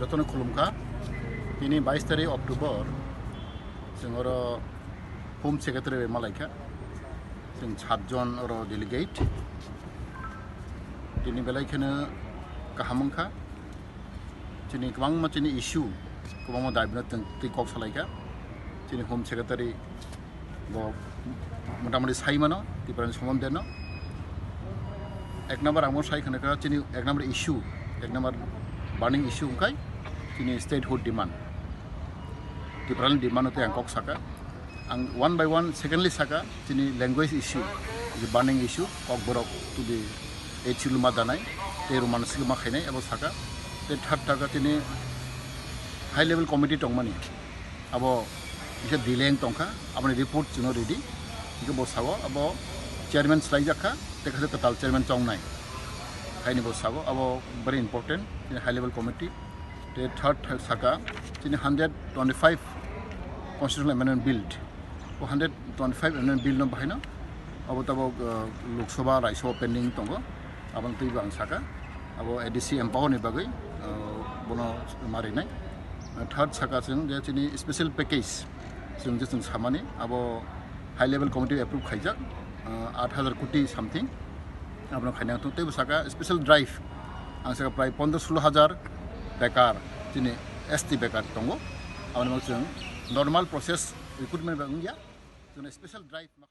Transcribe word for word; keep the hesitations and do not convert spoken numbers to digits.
Jotono khulumkha. Tini bais tarik October, chwng oro Home Secretary bai malaikha. Chwng satjon oro delegate. Tini belai kheno kaham wngkha. Chini kwbangma chini issue, kwbangma daibino twi kok salaikha. Chini Home Secretary bo motamoti sai mano Tiprani sombonde no. Ek number ang bo sai khana kha chini ek number issue, ek number burning issue wngkhai chini statehood demand. Tiprani demand no tei ang kok saka. Ang one by one secondly saka chini language issue, je burning issue, Kokborok to be eight schedule ma danai, tei Roman script ma khainai abo saka. Tei third thaka chini high level committee tongmani. Abo kisa delay wng tongkha, aboni report chwngno ready. Hingke bo sago abo chairman swlaijakha, tei kaisa total chairman chongnai. Haini bo sago abo very important, chini high level committee. Tei third saka chini hundred twenty-five constitutional amendment bill. O hundred twenty-five amendment bill no bahaino abo tabok, uh, Lok Sabha, Rajya Sabha pending tongo. Aboni twibo ang saka, abo A D C empower ni bagwi, uh, bono marinai. Uh, third saka chwng je chini special package chwng je chwng samani, abo high level committee approve khaijak, uh, aat hajar koti something. Abono khaina tong teibo saka special drive, ang saka prai pondro solo hajar bekar, chini S T bekar tongo. Aboni bagwi chwng normal process recruitment bai wngya, chwng special drive ma